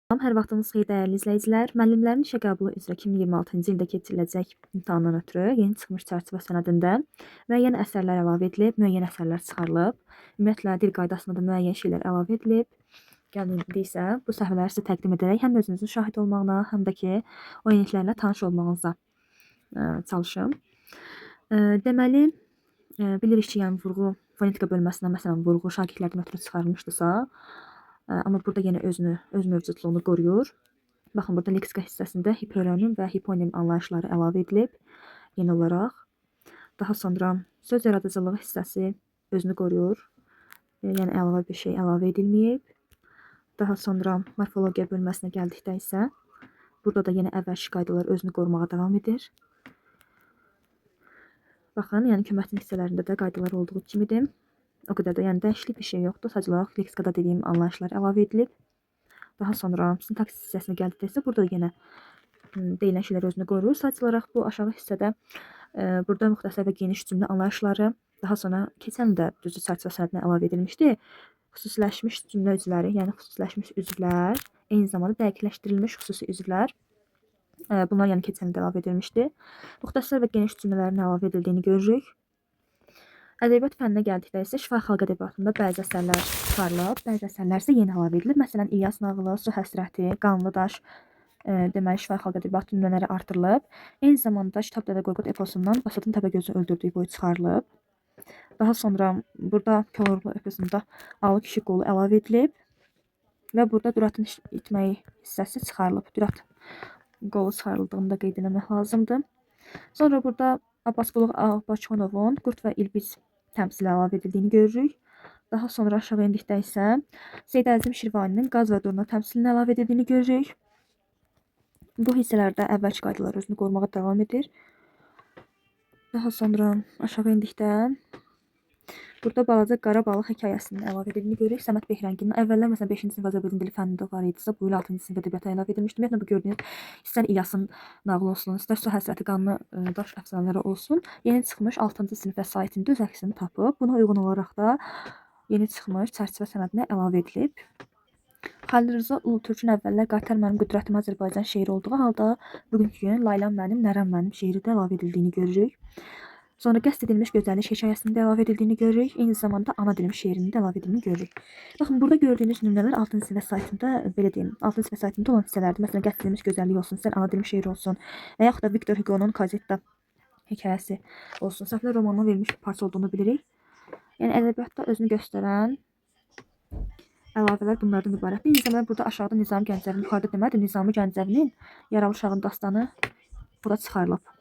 Hər vaxtınız xeyir dəyərli izləyicilər. Müəllimlərin işə qəbulu üzrə 2026-cı ildə keçiriləcək imtahandan ötürü yeni çıxmış çərçivə sənədində müəyyən əsərlər əlavə edilib, müəyyən əsərlər çıxarılıb. Ümumiyyətlə dil qaydasında da müəyyən şeylər əlavə edilib. Gəlin indi isə bu səhvləri sizə təqdim edərək həm özünüzün şahid olmağına, həm də ki o yeniliklərlə tanış olmağınıza çalışım. Deməli, bilirik ki, yəni vurğu fonetika bölməsindən məsələn vurğu şagirdlərdən ötürü çıxarılmışdısa, amma burada yenə özünü, öz mövcudluğunu qoruyur. Baxın, burada leksika hissəsində hiperonim və hiponim anlayışları əlavə edilib yeni olaraq. Daha sonra söz yaradıcılığı hissəsi özünü qoruyur. Yəni əlavə bir şey əlavə edilməyib. Daha sonra morfologiya bölməsinə gəldikdə isə burada da yenə əvvəlki qaydalar özünü qorumağa davam edir. Baxın, yəni köməkçi hissələrində də qaydalar olduğu kimidir. O qədər də yəni dəyişiklik bir şey yoxdur. Sadəcə olaraq leksikada dediyim anlayışlar əlavə edilib. Daha sonra sintaks hissəsinə gəldikdə isə burada da yenə deyilən şeylər özünü qoruyur. Sadəcə olaraq bu aşağı hissədə burada müxtəsər və geniş cümlə anlayışları, daha sonra keçən də düzü çərçivə sənədinə əlavə edilmişdi. Xüsusiləşmiş cümlə üzvləri, yəni xüsusiləşmiş üzvlər, eyni zamanda dəqiqləşdirilmiş xüsusi üzvlər. Bunlar yəni keçən ildə əlavə edilmişdi. Müxtəsər və geniş cümlələrin əlavə edildiyini görürük. Ədəbiyyat fənninə gəldikdə isə şifahi xalq ədəbiyyatında bəzi əsərlər çıxarılıb, bəzi əsərlər isə yeni əlavə edilib. Məsələn, İlyas nağılı, Su həsrəti, Qanlı daş, deməli şifahi xalq ədəbiyyatı nümunələri artırılıb. Eyni zamanda Kitab Dədə Qorqud eposundan Basatın Təpəgözü öldürdüyü boyu çıxarılıb. Daha sonra burada Koroğlu eposunda Alı kişi qolu əlavə edilib və burada Düratın itməyi hissəsi çıxarılıb. Dürat qolu çıxarıldığını da qeyd eləmək lazımdır. Sonra burada Abbasqulu Ağa Bakıxanovun Qurd və İlbiz təmsili əlavə edildiyini görürük. Daha sonra aşağı endikdə isə Seyid Əzim Şirvaninin Qaz və Durna təmsilinin əlavə edildiyini görürük. Bu hissələrdə əvvəlki qaydalar özünü qorumağa davam edir. Daha sonra aşağı endikdə burada balaca qara balıq hekayəsinin əlavə edildiyini görürük. Səməd Behrənginin əvvəllər məsələn 5-ci sinif Azərbaycan dili fənnində var idisə, bu il 6-cı sinif ədəbiyyata əlavə edilmişdi. Ümumiyyətlə bu gördüyünüz istər İlyasın nağılı olsun, istər Su həsrəti qanlı daş əfsanələri olsun, yeni çıxmış 6-cı sinif vəsaitində öz əksini tapıb. Buna uyğun olaraq da yeni çıxmış çərçivə sənədinə əlavə edilib. Xəlil Rza Ulutürkün əvvəllər Qaytar mənim qüdrətim Azərbaycan şeiri olduğu halda bugünkü gün Laylam mənim, Nərəm mənim şeiri də əlavə edildiyini görürük. Sonra qəsd edilmiş gözəllik hekayəsinin də əlavə edildiyini görürük. Eyni zamanda ana dilim şeirinin də əlavə edildiyini görürük. Baxın, burada gördüyünüz nümunələr 6-cı sinif vəsaitində, belə deyim, 6-cı sinif vəsaitində olan hissələrdir. Məsələn, qəsd edilmiş gözəllik olsun, istər ana dilim şeiri olsun və yaxud da Viktor Hugo'nun Kazetta hekayəsi olsun. Səflər romanına verilmiş bir parça olduğunu bilirik. Yəni ədəbiyyatda özünü göstərən əlavələr bunlardan ibarətdir. Eyni zamanda burada aşağıda Nizami Gəncəvinin, yuxarıda demədim, Nizami Gəncəvinin Yaralı Uşağın dastanı bu da çıxarılıb.